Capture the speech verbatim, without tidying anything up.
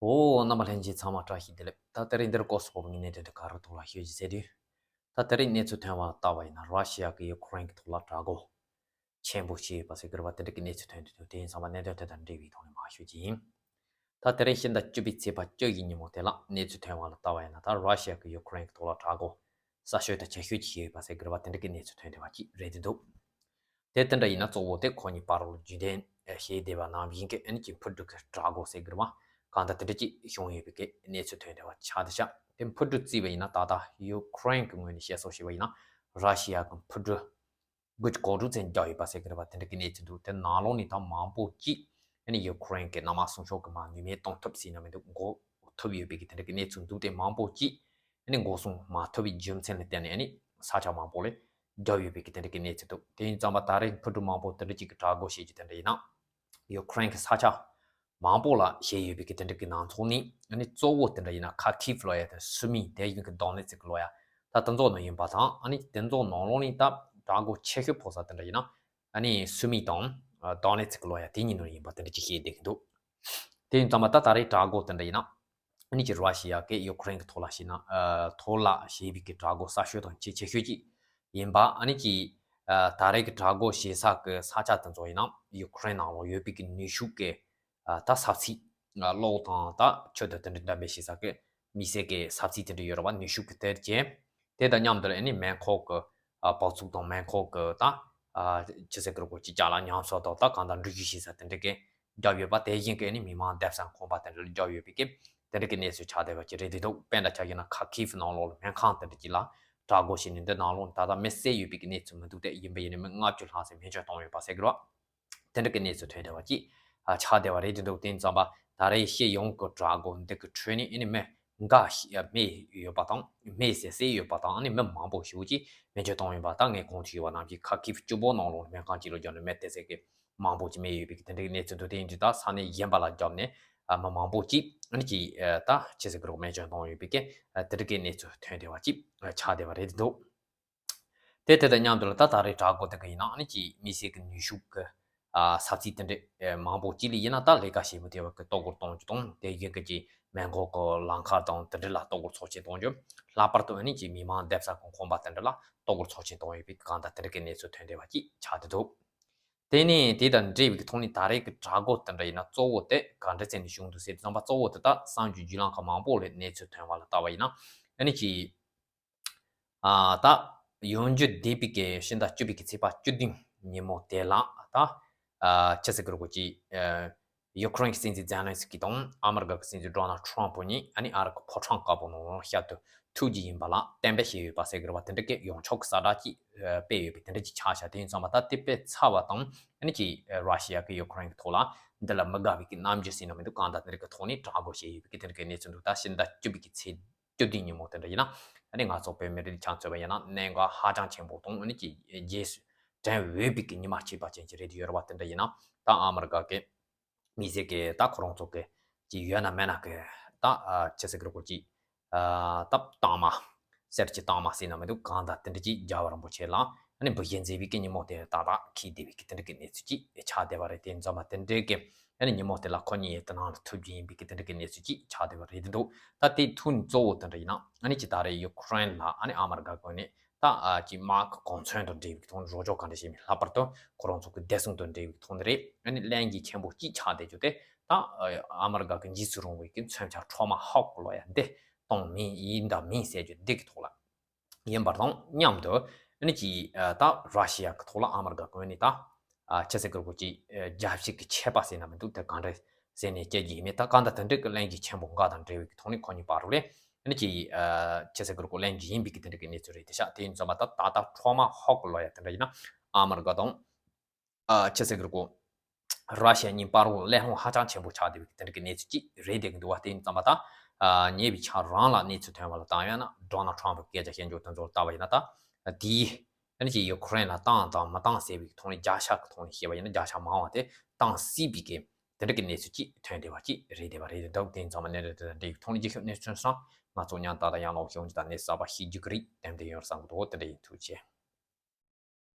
ཨོ། རྣམ་པ་ལྷན་རྒྱས་ཚང་མ་བཀྲ་ཤིས་བདེ་ལེགས། ད་དེ་རིང་འདིར་སྐོར་སོགས་ངས་གནད་དོན་དེ་ག་རེ་ཐོག་ལ་ཤོད་ཀྱི་ཟེར་དུས། ད་དེ་རིང་གནས་ཚུལ་ཐོན་པ་ལ་བལྟ་བ་ཡིན་ན། ར་ཤི་ཡ་གིས་ཡུ་ཁུ་རེན་གྱི་ཐོག་ལ་དྲག་རྒོལ་ཆེན་པོ་བྱས་ཡོད་པ་ཟེར་གྱི་རེད་པ། དེ་འདྲ་གི་གནས་ཚུལ་ཐོན་དུས། དེ་ཡིན་ཙང་མ་གནད་དོན་དེ་དང་འབྲེལ་བའི་ཐོག་ནས་མར་ཤོད་ཀྱི་ཡིན། ད་དེ་རིང་ཕྱི་ཟླ་བཅུ་པའི་ཚེས་པ་བཅུ་ཡི་ཉིན་མོ་དེ་ལ་གནས་ཚུལ་ཐོན་པ་ལ་བལྟ་བ་ཡིན་ན། ད་ར་ཤི་ཡ་གིས་ཡུ་ཁུ་རེན་གྱི་ཐོག་ལ་དྲག་རྒོལ་གསར་ཤོས་དང་ཆེ་ཤོས་ཅིག་བྱས་ཡོད་པ་ཟེར་གྱི་རེད་པ། དེ་འདྲ་གི་གནས་ཚུལ་ཐོན་བསྡད་པ་ཅིག་རེད་འདུག་དེ་དེ་འདྲ་ཡིན་ན། གཙོ་བོ་དེ་ཁོ་གཉིས་བར་ལ་རྒྱུན་ལྡན་བྱས་བསྡད་པ་ནང་བཞིན་གྱི་ཨ་ནི་ཅིག་འཕུར་གྲུ་གི་དྲག་རྒོལ་ཟེར་གྱི་རེད་པ། གང་ལྟར་དེ་འདྲ་ཅིག་བྱུང་ཡོད་པའི་གི་གནས་ཚུལ་ཐོན་བསྡད་པ་ཆགས་བསྡད་ཤག་དེ་འཕུར་གྲུ་བརྩིས་པ་ཡིན་ན། ད་ལྟ་ཡུ་ཁུ་རེན་གྱི་ངོས་ནས་བཤད་སྲོལ་བྱས་པ་ཡིན་ན། ར་ཤི་ཡ་གི་འཕུར་གྲུ་དགུ་བཅུ་གོ་དྲུག་ཙམ་བརྒྱབ་ཡོད་པ་ཟེར་གྱི་རེད་པ། དེ་འདྲ་གི་གནས་ཚུལ་འདུག་དེ་ནང་ལོགས་ནས་ད་མང་པོ་ཅིག་ཨ་ནི་ཡུ་ཁུ་རེན་གྱི་གནམ་དམག་སྲུང་སྐྱོབ་ཀྱི་མ་ནུས་མེད་གཏོང་ཐབས་ཟེར་ན་མི་འདུག་འགོག་ཐུབ་ཡོད་པའི་གི་དེ་འདྲ་གི་གནས་ཚུལ་འདུག་དེ་མང་པོ་ཅིག་ཨ་ནི་འགོག་སྲུང་མ་ཐུབ་པའི་རྒྱུ་མཚན་ལ་བརྟེན་ནས་ཨ་ནི་ས་ཆ་མང་པོ་ལ་བརྒྱབ་ཡོད་པའི་གི་དེ་འདྲ་གི་གནས་ཚུལ་འདུག་དེ་ཡིན་ཙང་མ་ད་རེས་འཕུར་གྲུ་མང་པོ་དེ་འདྲ་ཅིག་གི་དྲག་རྒོལ་བྱེད་རྒྱུ་དེ་འདྲ་ཡིན་ན། ཡུ་ཁུ་རེན་གྱི་ས་ཆ་མང་པོ་ལ་བྱས་ཡོད་པའི་གི་དེ་འདྲ་གི་ནང་ཚོགས་ནི། ཨ་ནི་གཙོ་བོ་དེ་འདྲ་ཡིན་ན་ཁ་ཁིབ་ལོ་ཡ་དང་སུ་མི། དེ་བཞིན་གི་དོ་ནེ་ཚིག་ལོ་ཡ། ད་དེ་ཚོ་ནང་ཡིན་པ་དང་། ཨ་ནི་དེ་ཚོ་ནང་ལོགས་ནི་ད་དྲག་རྒོལ་ཆེ་ཤོས་ཕོག་ས་དེ་འདྲ་ཡིན་ན། ཨ་ནི་སུ་མི་དང་དོ་ནེ་ཚིག་ལོ་ཡ་དེ་གཉིས་ནང་ཡིན་པ་དེ་འདྲ་ཅིག་བཤད་བསྡད་ཀྱི་འདུག་དེ་ཡིན་ཙང་མ་ད་ད་རེས་དྲག་རྒོལ་དེ་འདྲ་ཡིན་ན། ཨ་ནི་ཅིག་ར་ཤི་ཡ་གིས་ཡུ་ཁུ་རེན་གྱི་ཐོག་ལ་བྱས་ན། ཨ། ཐོག་ལ་བྱས་པའི་གི་དྲག་རྒོལ་གསར་ཤོས་དང་ཆེས་ཆེ་ཤོས་ཅིག་ཡིན་པ། ཨ་ནི་ཅིག་ཨ། ད་རེས་ཀྱི་དྲག་རྒོལ་བྱེད་ས་གི་ས་ཆ་དེ་ཚོ་ཡིན་ན། ཡུ་ཁུ་རེན་ནང་ལ་ཡོད་པའི་གི་ནུས་ཤུགས་ཀྱི། ཨ། ད་ས་ཚིགས། ཨ། གློག་དང་ད་ཆུ་དང་དེ་འདྲ་འདྲ་མི་བྱེད་ས་གི་མི་སེར་གྱི་ས་ཚིགས་དེ་འདྲ་ཡོད་རེད་པ། ནུས་ཤུགས་ཀྱི་དེར་བྱས། དེ་དང་མཉམ་དུ་ཨ་ནི་མེ་འཁོར་གྱི། ཨ། བབས་ཚུགས་དང་མེ་འཁོར་གྱི་ད། ཨ། ཅི་ཟེར་གྱི་རེད་གོ། ཅིག་ཅ་ལག་ཉམས་གསོ་དང་ད་གང་ལྟར་འགྲུལ་བཞུད་བྱེད་ས་དེ་འདྲ་གི་བརྒྱབ་ཡོད་པ། དེ་བཞིན་གྱི་ཨ་ནི་མི་མང་བསྡད་ས་ཁང་པ་དེ་འདྲ་ལ་བརྒྱབ་ཡོད་པའི་གི་དེ་འདྲ་གི་གནས་ཚུལ་ཆགས་བསྡད་པ་ཅིག་རེད་འདུག་དཔེར་ན་ཆ་བཞག་ན་ཁ་ཁིབ་ནང་ལོགས་ལ་སྨན་ཁང་དེ་འདྲ་ཅིག་ལ་དྲག་རྒོལ་བྱས་ནས་འདི་ནང་ལོགས་ནས་ད་ལྟ་མི་བསད་ཡོད་པའི་གི་གནས་ཚུལ་མི་འདུག་དེ་ཡིན་པ་ཡིན་ན་མི་ལྔ་བཅུ་ལྷག་ཙམ་རྨས་སྐྱོན་བཏང་ཡོད་པ་ཟེར་གྱི་རེད་པ། དེ་འདྲ་གི་གནས་ཚུལ་ཐོན་བསྡད་པ་ཅིག་ཨ། ཆགས་བསྡད་པ་རེད་འདུག་དེ་ཡིན་ཙང་མ་ད་རེས་སྤྱི་ཡོངས་ཀྱི་དྲག་རྒོལ་འདི་གི་ཁྲོད་ནས་ཨ་ནི་མི་འགའ་ཤས་རྨས་ཡོད་པ་དང་། རྨས་བསད་བསད་ཡོད་པ་དང་། ཨ་ནི་མི་མང་པོ་ཞིག་ཅིག་རྨས་སྐྱོན་བཏང་ཡོད་པ། ད་ངས་གོང་དུ་ཞུས་པ་ནང་བཞིན་ཁ་ཁིབ་གཅིག་པོ་ནང་ལོགས་སྨན་ཁང་གཅིག་ལ་བརྒྱབ་ནས་མི་དེ་ཚོ་གི་མང་པོ་ཅིག་རྨས་ཡོད་པའི་གི་དེ་འདྲ་གི་གནས་ཚུལ་འདུག་དེ་ཡིན་དུས་ད་ས་གནས་གཞན་པ་ལ་བརྒྱབ་ནས། ཨ། མི་མང་པོ་ཅིག་ཨ་ནི་ཅིག་ཨ། ད་ཅི་ཟེར་གྱི་རེད། རྨས་སྐྱོན་བཏང་ཡོད་པའི་གི་ཨ། དེ་འདྲ་གི་གནས་ཚུལ་ཐོན་བསྡད་པ་ཅིག་ཨ། ཆགས་བསྡད་པ་རེད་འདུག་དེ་དེ་དང་མཉམ་དུ་ལ་ད་ད་རེས་དྲག་རྒོལ་དེ་གི་ཡིན་ན། ཨ་ནི་ཅིག་མི་སེར་གྱི་ནུས་ཤུགས་ཀྱི། ཨ། ས་ཚིགས་དེ་འདྲ་ཨ། མང་པོ་ཅིག་ལ་ཡིན་ན་ད་ལས་ཀ་བྱེད་མི་ཐུབ་པ་གི་ལྟ་སྐོར་གཏོང་རྒྱུ་དང་། དེ་བཞིན་གྱི་ཅིག་མེ་འཁོར་གྱི་ལམ་ཁ་དང་དེ་འདྲ་ལ་ལྟ་སྐོར་ཚོགས་ཆེན་གཏོང་རྒྱུ། ལྷག་པར་དུ་ཨ་ནི་ཅིག་མི་མང་བསྡད་ས་གི་ཁང་པ་དེ་འདྲ་ལ་ལྟ་སྐོར་ཚོགས་ཆེན་གཏོང་ཡོད་པའི་གང་ལྟར་དེ་འདྲ་གི་གནས་ཚུལ་ཐོན་བསྡད་པ་ཅིག་ཆགས་བསྡད་འདུག་དེ་ནས་དེ་དང་འབྲེལ་བའི་ཐོག་ནས་ད་རེས་ཀྱི་དྲག་རྒོལ་དེ་འདྲ་ཡིན་ན་གཙོ་བོ་དེ་ག་འདྲ་བྱས་ནས་བྱུང་འདུག་ཟེར་དུས་ཙམ་པ། གཙོ་བོ་དེ་ད་གསར་འགྱུར་བརྒྱུད་ལམ་ཁག་མང་པོ་ལ་གནས་ཚུལ་ཐོན་པ་ལ་ལྟ་བ་ཡིན་ན། ཨ་ནི་ཅིག་ཨ། ད་ཡོང་རྒྱུ་བསྡད་པའི་གི་ཕྱི་ཟླ་བཅུ་པའི་གི་ཚེས་པ་བཅུ་བདུན་ཉིན་མོ་དེ་ལ་ད། ཨ། ཅི་ཟེར་གྱི་རེད་གོ། ཅིག་ཨ། ཡུ་ཁུ་རེན་གྱི་སྲིད་འཛིན་ཛེ་ལན་སི་ཀི་དང་ཨ་མི་རི་ཀ་གི་སྲིད་འཛིན་ཌོ་ནལ་ཊམ་ཕུ་གཉིས་ཨ་ནི་ཨ་རི་གི་ཕོ་བྲང་དཀར་པོ་ནང་ལ་བསྐྱར་དུ་ཐུག་རྒྱུ་ཡིན་པ་ལ་གཏན་འབེབས་བྱས་ཡོད་པ་ཟེར་གྱི་རེད་པ། དེ་འདྲ་གི་ཡོངས་ཁྱབ་ཀྱི་གསལ་བསྒྲགས་ཅིག་ཨ། སྤེལ་ཡོད་པའི་དེ་འདྲ་ཅིག་ཆགས་ཤག་དེ་ཡིན་ཙང་མ་ད་དེ་སྤེལ་ཚར་བ་དང་། ཨ་ནི་ཅིག་ཨ། ར་ཤི་ཡ་གིས་ཡུ་ཁུ་རེན་གྱི་ཐོག་ལ་འདི་ལ་མི་དགའ་བའི་གི་རྣམ་འགྱུར་ཟེར་ན་མི་འདུག་གང་ལྟར་དེ་འདྲ་གི་ཐོག་ནས་དྲག་རྒོལ་བྱས་ཡོད་པའི་གི་དེ་འདྲ་གི་གནས་ཚུལ་འདུག་ད་ཕྱི་ཟླ་བཅུ་པའི་གི་ཚེས་བཅུ་བདུན་ཉིན་མོ་དེ་འདྲ་ཡིན་ན། ཨ་ནི་ང་ཚོ་བོད་མི་རིགས་ཆ་མཚོན་པ་ཡིན་ན་གནད་འགག་ཧ་ཅང་ཆེན་པོ་དང་། ཨ་ནི་ཅིག་རྗེས་སུ་དྲན་འོས་པའི་གི་ཉི་མ་ཞིག་པ་ཅན་ཅིག་རེད་ཡོད་རེད་པ། དེ་འདྲ་ཡིན་ན་ད་ཨ་མི་རི་ཀ་གི་མི་སེར་གི་ད་ཁོ་རང་ཚོ་གི་ཅིག་ཡོད་ན་མེད་ན་གི་ད། ཨ། ཅི་ཟེར་གི་རེད་གོ། ཅིག་ཨ། ད་རྟགས་མ། གསེར་གྱི་རྟགས་མ་ཟེར་ན་མི་འདུག་གང་ལྟར་དེ་འདྲ་ཅིག་རྒྱལ་བ་རིན་པོ་ཆེ་ལ་ཨ་ནི་འབུལ་བཞེས་མཛད་པའི་གི་ཉིན་མོ་དེ་ཏག་ཏག་འཁེལ་བསྡད་པའི་གི་དེ་འདྲ་གི་གནས་ཚུལ་ཅིག་ཆགས་བསྡད་པ་རེད། དེ་ཡིན་ཙང་མ་དེ་འདྲའི་གི་ཨ་ནི་ཉིན་མོ་དེ་ལ་ཁོ་གཉིས་དེ་ནང་ལ་ཐུག་རྒྱུ་ཡིན་པའི་གི་དེ་འདྲ་གི་གནས་ཚུལ་ཅིག་ཆགས་བསྡད་པ་རེད་འདུག་ད་དེའི་ཐོག་ནས་གཙོ་བོ་དེ་འདྲ་ཡིན་ན། ཨ་ནི་ཅིག་ད་རེས་ཡུ་ཁུ་རེན་ལ་ཨ་ནི་ཨ་མི་རི་ཀ་གི་ངོས་ནས་ད། ཨ། ཅིག་དམག་གི་གོ་མཚོན་དང་འབྲེལ་བའི་ཐོག་ནས་རོགས་སྐྱོར་ག་འདྲ་བྱས་མིན། ལྷག་པར་དུ་ཁོ་རང་ཚོ་གི་བདེ་སྲུང་དང་འབྲེལ་བའི་ཐོག་ནས་རེད། ཨ་ནི་གླེང་གཞི་ཆེན་པོ་གཅིག་ཆགས་བསྡད་རྒྱུ་དེ་ད། ཨ། ཨ་མི་རི་ཀ་གི་འཇིགས་སུ་རུང་བའི་གི་མཚོན་ཆ་ཊོ་མ་ཧོག་ལོ་ཡ་འདི་གཏོང་མིན་ཡིན་དང་མིན་ཟེར་རྒྱུ་འདི་གི་ཐོག་ལ་ཡིན་པ་དང་མཉམ་དུ། ཨ་ནི་ཅིག་ཨ། ད་ར་ཤི་ཡ་གི་ཐོག་ལ་ཨ་མི་རི་ཀ་གི་ངོས་ནས་ད། ཨ། ཅི་ཟེར་གི་རེད་གོ། ཅིག་ཨ། རྒྱལ་སྤྱི་གི་ཆད་པ་ཟེར་ན་མི་འདུག་དེ་ག་འདྲ་ཟེར་ནས་བསྐྱལ་རྒྱུ་ཡིན་མིན། ད་གང་ལྟར་དེ་འདྲའི་གི་གླེང་གཞི་ཆེན་པོ་འགའ་དང་འབྲེལ་བའི་གི་ཐོག་ནས་ཁོ་གཉིས་བར་ལ་ཨ་ནི་ཅིག་ཨ། ཅི་ཟེར་གི་རེད་གོ། གླེང་རྒྱུ་ཡིན་པའི་གི་དེ་འདྲ་གི་གནས་ཚུལ་རེད་དེ་ཤག་དེ་ཡིན་ཙང་མ་ད་ད་ལྟ་ཊོ་མ་ཧོག་ལོ་ཡ་དེ་འདྲ་ཡིན་ན་ཨ་མི་རི་ཀ་དང་། ཨ། ཅི་ཟེར་གི་རེད་གོ། ར་ཤི་ཡ་གཉིས་བར་ལ་གླེང་སློང་ཧ་ཅང་ཆེན་པོ་ཆགས་བསྡད་པའི་གི་དེ་འདྲ་གི་གནས་ཚུལ་ཅིག་རེད་བསྡད་གི་འདུག་པ། དེ་ཡིན་ཙང་མ་ད། ཨ། ཉེ་བའི་ཆར་རང་ལ་གནས་ཚུལ་ཐོན་པ་ལ་བལྟ་ཡོད་ན། ཌོ་ནལ་ཊམ་ཕུ་གི་སྐད་ཆ་བཤད་རྒྱུ་དེ་ཚོ་ལ་བལྟ་བ་ཡིན་ན། ད་དེའི་ཨ་ནི་ཅིག་ཡུ་ཁུ་རེན་ལ་བཏང་དང་མི་བཏང་ཟེར་བའི་ཐོག་ནས། རྒྱལ་ཤ་གི་ཐོག་ནས་བཤད་པ་ཡིན་ན། རྒྱལ་ཤ་མང་བ་དེ་བཏང་སྲིད་པའི་གི་དེ་འདྲ་གི་གནས་ཚུལ་ཅིག་ཐོན་བསྡད་པ་ཅིག་རེད་བསྡད་པ་རེད་འདུག་དེ་ཡིན་ཙང་མ་གནད་དོན་དེ་དང་འབྲེལ་བའི་ཐོག་ནས་རྒྱུན་ཤུགས་གནས་ཚུལ་སོང་། ང་ཚོ་མཉམ་དུ་ད་ལྟ་ཡང་ལོག་ཤོང་རྒྱུ་དང་། གནས་ཚུལ་གསར་པ་ཤེས་རྒྱུ་གི་རེད། ཏན་ཏན་ཡོད་བསམ་གི་འདུག་དེ་འདྲ་ཡིན། ཐུགས་རྗེ་ཆེ།